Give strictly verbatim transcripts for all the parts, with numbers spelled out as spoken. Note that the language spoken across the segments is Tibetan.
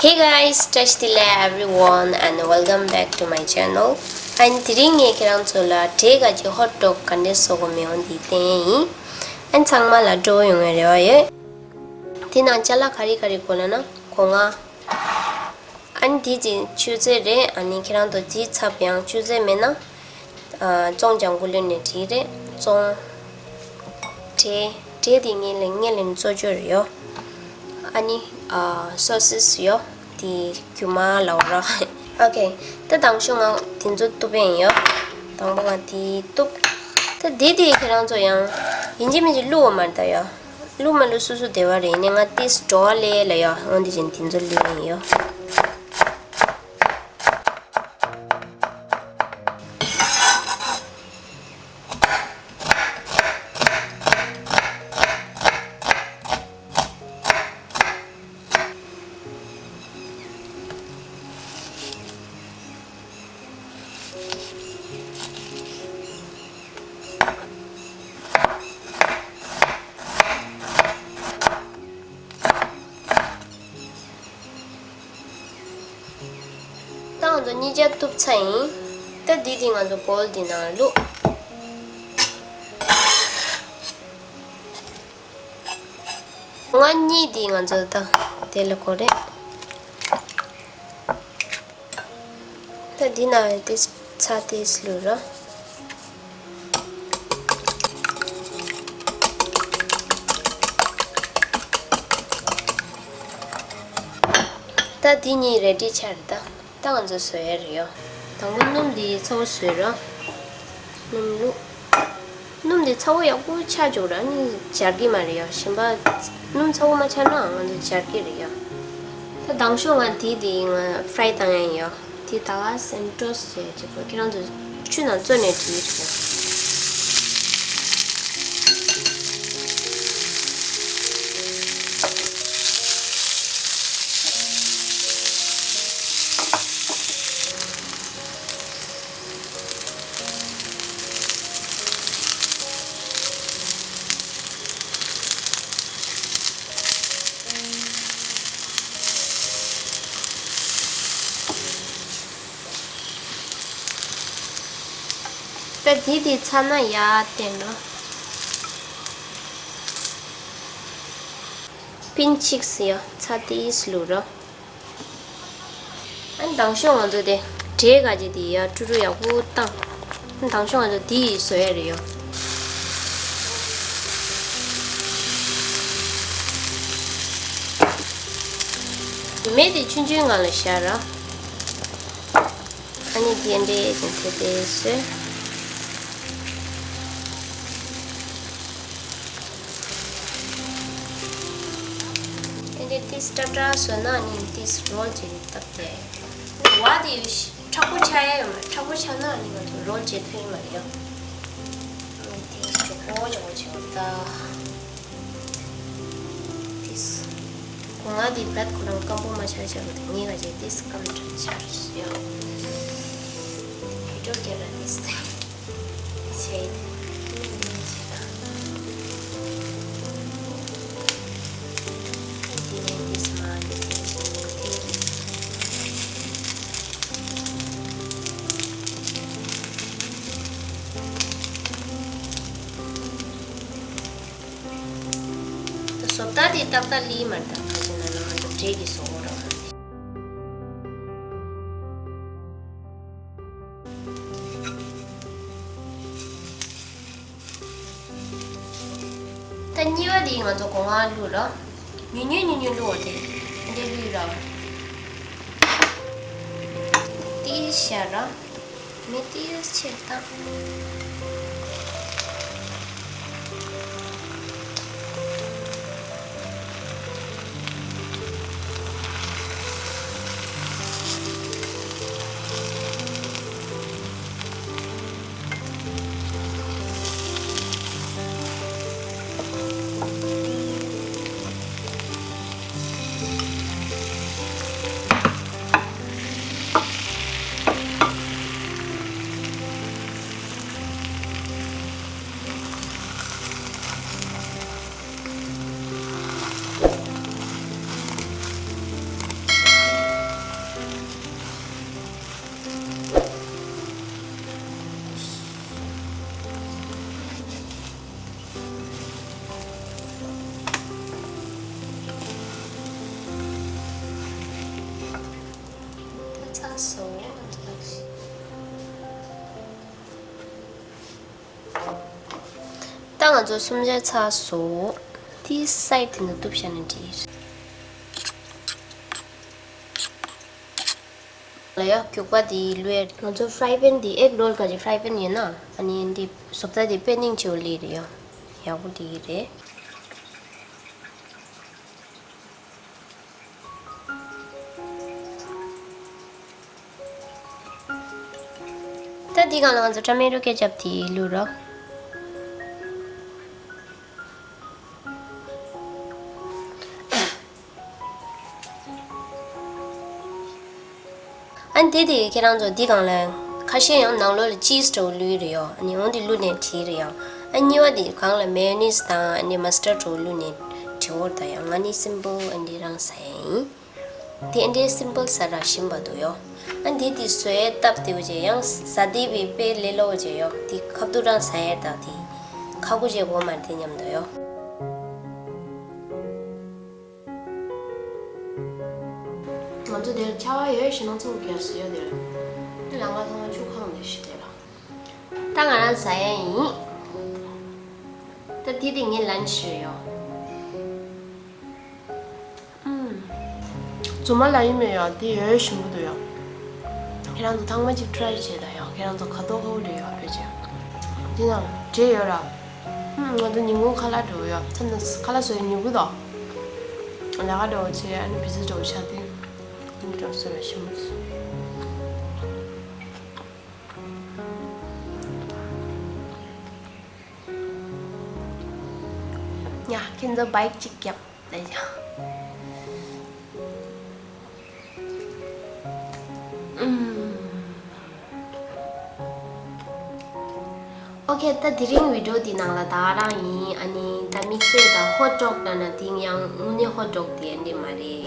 Hey guys, བཀྲ་ཤིས་བདེ་ལེགས་everyone and welcome back to my channel. ཨན་དེ་རིང་ངས་ཁྱེད་རང་ཚོ་ལ་འབྲས་ག་ཅིག་ཧོཊ་ཌོག་ག་འདྲས་བཟོ་དགོས་མེད་འོ་འདི་བསྟན་ཡིན། ཨན་ཚང་མ་ལ་སྤྲོ་བོ་ཡོང་བའི་རེ་བ་ཡོད། དེ་ནང་ཅ་ལག་ག་རེ་ག་རེ་དགོས་ལབ་ན་སྒོ་ང་། ཨན་འདི་ཅིག་ཆུ་ཚོད་རེད། ཨ་ནི་ཁྱེད་རང་ཚོ་འདི་ཚབ་ཡང་ཆུ་ཚོད་མེད་ན། ཙོང་ལྗང་གུ་ལོན་ནས་བྲིས་རེད། ཙོང་། འབྲས། འབྲས་དེ་ངས་ལེན་ངས་ལེན་གཙོ་བཅོས་རེད་ཡོ། ཨ་ནི། སོ་སིས་ཡོ། དེ་རྒྱུ་མ་ལའོ་ར། ཨོ་ཁེ། ད་དང་ཤོ་ང་དེ་ཚོ་གཏུབ་པ་ཡིན་ཡོ། དང་པོ་ང་དེ་གཏུབ། ད་དེ་དེ་ཁྱེད་རང་ཚོ་ཡང་ཡིན་གཅིག་མིན་གཅིག་བླུག་འོ་མ་རེད་ད་ཡོ། བླུག་མ་བླུག་སོ་སོ་བདེ་བ་རེད། ཡིན་ནའི་ང་ཏིས་འགྲོ་བ་ལས་ལ་ཡོ་འོན་ཏེ་བཞིན་དེ་ཚོ་ལས་ཡིན་ཡོ། ད་ང་ཚོ་གཉིས་ཆ་གཏུབ་ཚར་ཡིན། ད་འདི་འདི་ང་ཚོ་བོལ་འདི་ནང་བླུགས། ང་གཉིས་འདི་ང་ཚོ་ད་དེ་ལ་གོ་རེད། ད་འདི་ན་ཏིས་ཚྭ་ཏིས་བླུགས་རོགས། ད་འདི་གཉིས་རེ་ཌི་ཆགས་རེད་ད། ད་ང་ཚོ་བཟོ་ཡ་རེད་ཡོ། དང་པོ་སྣུམ་འདི་ཚ་བོ་བཟོས་རོགས། སྣུམ་བླུགས། སྣུམ་འདི་ཚ་བོ་ཡག་པོ་ཆགས་འཇུག་ར་ནི་འབྱར་གི་མ་རེད་ཡ། གཞན་པ་སྣུམ་ཚ་བོ་མ་ཆགས་ན་ང་ཚོ་འབྱར་གི་རེད་ཡ། ད་དང་ཤོག་ང་དེ་དེ་ང་ཧྥ་རའི་བཏང་ཡ་ཡིན་ཡ། དེ་ད་ག་སེམས་སྤྲོ་སེ་བྱེད་དགོས། ཁྱེད་རང་ཚོ་ཆུ་ནང་བཙོས་ནས་བྲིས་ཤོག་ད་འདི་དེ་ཚ་ན་ཡར་བསྟན་རོགས། པིན་ཆིག་སི་ཡ་ཚྭ་ཏིས་བླུགས་རོགས། ཨ་ནི་དང་ཤོག་ང་ཚོ་དེ་འབྲས་ག་ཅིག་དེ་ཡ་ཀྲུ་ཀྲུ་ཡག་པོ་བཏང་། ཨ་ནི་དང་ཤོག་ང་ཚོ་དེ་ཡི་བཟོ་ཡ་རེད་ཡོ། མེ་དེ་ཆུང་ཆུང་ངང་ལ་བཞག་ར། ཨ་ནི་དེ་འདྲས་དེ་དེ་དེ་བཟོས། དེ་འདྲའི་ཏིས་ཏྲ་ཏྲ་བཟོས་ན་ནི་ཏིས་རོལ་ཅིག་བཏབ་སྟེ། བ་དེ་མཁྲེགས་པོ་ཆགས་ཡ་ཡོད་མ་རེད། མཁྲེགས་པོ་ཆགས་ན་ནི་ང་ཚོ་རོལ་བྱེད་ཐུབ་ཡོད་མ་རེད་ཡ། ཏིས་མགྱོགས་པོ་མགྱོགས་པོ་བྱེད་དགོས་ད། ཏིས། སྒོ་ང་དེ་བད་ཁོ་རང་སྐམ་པོ་མ་ཆགས་ཆགས་པ་དེ་ངས་ག་བྱས་ཏིས་སྐམ་དྲགས་ཆགས་ཡ། བི་ཌིའོ་སྐྱེལ་ར་ཏིས་ཏེ། ཆེ། བཟོ་ལྟ་དེ་ཏག་ཏག་ལི་མར་དང་ཁ་ཤས་ན་ལ་ང་ཚོ་འབྲས་ཀྱི་བཟོ་བོ་རང་། ད་གཉིས་པ་དེ་ང་ཚོ་སྒོ་ང་བླུགས་ར། ཉུང་ཉུང་ཉུང་ཉུང་བླུགས་འོ་དེ། འདི་བླུགས་ར། ཏིས་བཞག་ར། མེ་ཏིས་ཆེར་བཏང་། སོ། ད་ང་ཚོ་གསུམ་ཆ་ཚར་སོང་། དེའི་སའིཌ་དེ་ནས་གཏུབ་བཞག་ན་འགྲིག་གི་རེད། ལ་ཡ་རྒྱུག་པ་དེ་བླུགས་ཡ། ང་ཚོ་ཕ་རའི་པན་དེ་ཨེག་རོལ་ག་ཅིག་ཕ་རའི་པན་ཡོད་ན། ཨ་ནི་འདི་བཟོ་ལྟ་དེ་པེན་ནིང་བྱེད་འོ་ལི་རེད་ཡ། ཡག་པོ་དེ་རེད། ད་འདི་སྒང་ལ་ང་ཚོ་ཊོ་མེ་ཊོ་ཀེ་ཅབ་དེ་བླུགས་རོགས། ཨ་ནི་དེ་དེ་ཁྱེད་རང་ཚོ་འདི་སྒང་ལ་ཁ་ཤས་ཡང་ནང་ལོགས་ལ་ཅིས་འདྲ་བོ་བླུགས་རེད་ཡོ། ཨ་ནི་འོ་འདི་བླུགས་ནས་བྲིས་རེད་ཡོ། ཨ་གཉིས་པ་དེ་སྒང་ལ་མེ་ཡོ་ནིས་དང་ཨ་ནི་མ་སི་ཊར་འདྲ་བོ་བླུགས་ནས་བྲིས་འོར་ད་ཡང་ང་ནི་སིམ་པལ་ཨ་འདི་རང་ཟ་ཡ་ཡིན། དེ་འདྲའི་སིམ་པལ་ཟ་ར་ཞིམ་པ་འདུག་ཡོ། ཨ་འདི་དེ་བཟོ་ཡས་སྟབས་བདེ་བོ་བྱས་ཡང་ཟ་བདེ་བའི་དཔེ་ལས་སླ་བོ་བྱས་ཡོ། དེ་ཁ་ཐུག་རང་ཟ་ཡས་དང་དེ་ཁ་ཁུ་བྱས་གོ་མ་རེད་དེ་མཉམ་དུ་ཡོ། ང་ཚོ་དེར་ཆར་པ་ཡོད་ཞེ་ན་ཚོགས་རྒྱག་སུ་ཡོད་དེར། དེ་ལམ་ཁ་ཐང་ཆུ་ཁང་དེ་ཞིག་དེ་ལ། ད་ང་རང་ཟ་ཡས་ཡིན། ད་དེ་དེ་ངའི་ལན་ཆི་རེད་ཡོ། ཨུམ། རྫུན་མ་ལབ་ཡིན་མེད་ཡ། དེ་ཡོད་ཞིམ་པོ་འདུག་ཡ། ཁྱེད་རང་ཚོ་ཐེངས་མ་གཅིག་ཊ་རའི་བྱེད་དང་ཡ། ཁྱེད་རང་ཚོ་ཁ་དོག་ཁ་བོ་རེད་ཡ་ཕལ་ཆེར། འདི་ནང་འབྲས་ཡོད་ར། ཨུམ། ང་ཚོ་ཉིན་གུང་ཁ་ལག་འགྲོ་ཡ། མཚམས་ནས་ཁ་ལག་བཟོ་ཡ་ཉོ་གི་དང་། ལས་ཀ་འགྲོ་བྱས་ཨ་ནི་བི་ཟི་འགྲོ་ཆགས་ཏེ། འདི་འགྲོ་བཟོ་ཡ་ཞིམ་པོ་འདུག་ཡ། ཁྱེད་ཚོ་བའིབ་གཅིག་རྒྱབ་ལས་ཀྱང་། ཨུམ། ཨོ་ཁེ། ད་དེ་རིང་བི་ཌིའོ་འདི་ནང་ལ་ད་ག་རང་ཡིན། ཨ་ནི་ད་དམིགས་བསལ་ད་ཧོཊ་ཌོག་ན་ན་དེང་ཡང་དངོས་གནས་ཧོཊ་ཌོག་དེ་འདྲ་མ་རེད་ཡ།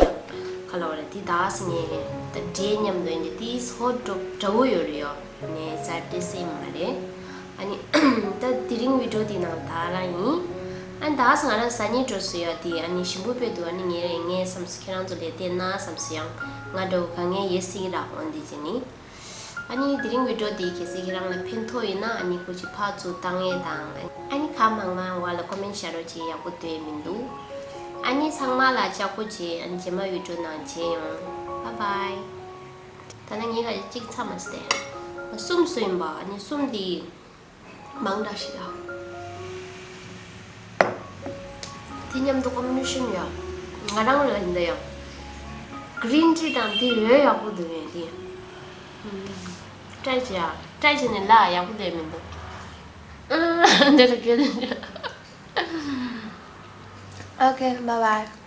ག་ལ་བ་རེད་དེ་ད་སི་ངས་ད་འབྲས་མཉམ་དུ་འདི་དེ་ཧོཊ་ཌོག་འདྲ་བོ་ཡོད་རེད་ཡ། ངས་ཟ་དེ་སེམས་མ་རེད། ཨ་ནི་ད་དེ་རིང་བི་ཌིའོ་འདི་ནང་ད་ག་རང་ཡིན། ཨ་ནི་ད་སི་ང་རང་ཟ་སྙིང་འདོད་སོང་ཡ། དེ་ཨ་ནི་ཞིམ་པོ་དཔེ་འདུག་ཨ་ནི་ངས་ངས་བསམ་སོང་ཁྱེད་རང་ཚོ་ལས་བལྟས་ན་བསམ་སོང་ཡང་ང་འདྲ་བོ་ག་ངས་ཡེ་སྲིད་རག་འོན་འདི་བྱས་ནི། ཨ་ནི་དེ་རིང་བི་ཌིའོ་འདི་གལ་སྲིད་ཁྱེད་རང་ལ་ཕན་ཐོགས་ཡིན་ན་ཨ་ནི་སྐུ་མཁྱེན་ཕར་ཚུར་བཏང་ཡས་དང་། ཨ་ནི་གང་མང་མང་བ་ལ་ཀོ་མེན་ཊི་བཞག་རོགས་བྱེད། ཡག་པོ་འདོད་མི་འདུག་ཨ་ནི་ཚང་མ་ལ་ལྕགས་པོ་བྱེད། ཨ་ནི་རྗེས་མ་བི་ཌིའོ་ནང་མཇལ་ཡོང་། བཱའི་བཱའི། ད་ནི་ངས་ག་ཅིག་ཚ་མ་སྟེ། གསུམ་བཟོས་ཡིན་པ། ཨ་ནི་གསུམ་འདི་མང་དྲགས་ཤིག་ཡ། དེ་མཉམ་དུ་ཀོམ་བི་ནེ་ཤན་ཡ། ང་རང་ལ་ཡིན་ད་ཡ། གི་རིན་ཊི་དང་དེ་ཡོད་ཡག་པོ་འདུག་ངས་དེ། ཀྲའི་བྱེད་ཡ། ཀྲའི་བྱེད་ནས་ལ་ཡག་པོ་ལས་མི་འདུག་འདི་ལ་སྐད་དོད། ཨོ་ཁེ། བཱའི་བཱའི།